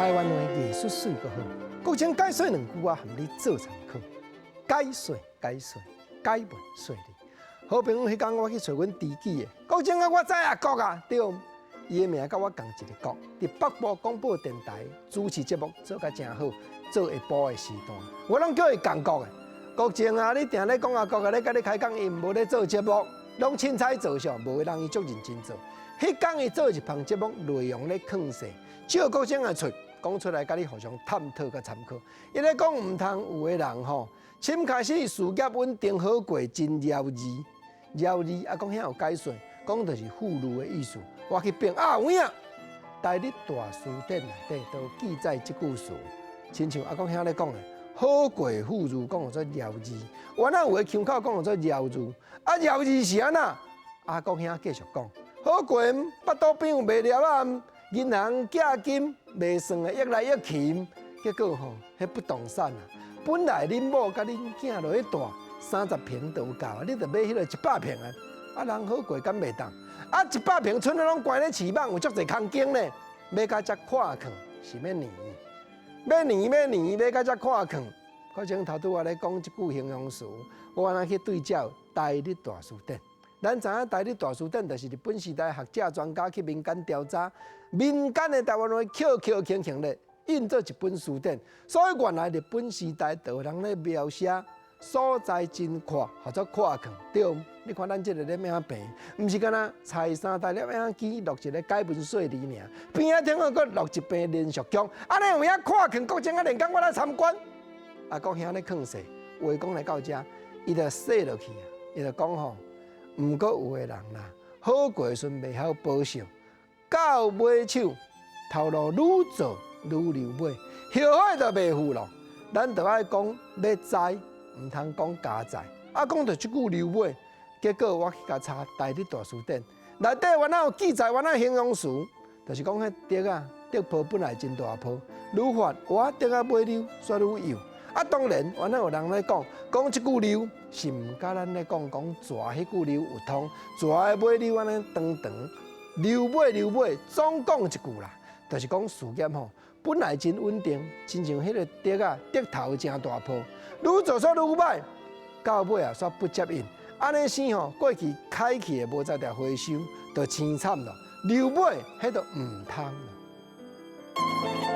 台灣話藝術媠閣好，國清解說兩句我含你做參考。解說解說解文說理。好朋友彼工我去揣阮知己的，國清啊，我知阿國啊，對，伊的名佮我仝一个國，佇北部廣播電臺主持節目做甲誠好，做下晡的時段，我攏叫伊仝國的。國清啊，你定咧講阿國啊，咧佮你開講，伊無咧做節目，攏凊彩做上，無的人伊足認真做。彼工伊做一棚節目內容咧囥勢，照國清的喙講出來，佮你互相探討佮參考。伊咧講毋通有的人吼，先開始事業穩定好過真枵字，枵字啊，講遐有解說，講就是富裕的意思。我去變啊，有影，台日大辭典內底都記載這句詞，親像阿公兄咧講的，好過富裕講做枵字，原來有的腔口講做枵字，啊枵字是按怎？阿公兄繼續講，好過腹肚邊有賣粒仔，銀行寄金袂算的，益來益去，結果吼，彼不動產啊，本來恁某佮恁囝落去住30坪就有夠，你著買彼个100坪的，啊人好過敢袂當？啊100坪賰仔攏關咧翅膀，有足濟空間咧，買甲遮闊囥是欲年，欲年欲年買甲遮闊囥。我前頭拄仔咧講這句形容詞，我按呢去對照台日大辭典。咱知影台日大辭典就是日本時代學者專家去民間調查，民間的台灣話抾抾輕輕咧印做一本辭典，所以原來日本時代就有人咧描寫所在真闊，號做闊囥。對，你看咱這个咧咩平，毋是干焦裁三大粒影機錄一个解文說理爾，邊仔頂閣錄一遍連續劇，按呢有影闊囥國清啊，連工我來參觀。阿國兄咧囥勢，話講來到遮，伊就說落去啊，伊就講吼，毋過有的人啦，好過時陣袂曉保守，到尾手頭路愈做愈溜尾，後悔就袂赴咯。咱就愛講欲知，毋通講加載。啊，講著這句溜尾，結果我去共查台日大辭典，內底原來有記載，原來形容詞，就是講彼竹仔，竹泡本來真大泡，愈發哇竹仔尾溜煞愈幼。啊，當然，原來有人咧講，講這句溜是毋佮咱咧講講蛇彼句溜有通，蛇的尾溜按呢長長，溜尾溜尾，總講一句啦，就是講事業吼，本來真穩定，親像彼个竹仔，竹頭誠大泡，愈做煞愈䆀，到尾啊煞不接應，按呢生吼，過去開去的無才調回收，就凄慘咯，溜尾彼就毋通咯。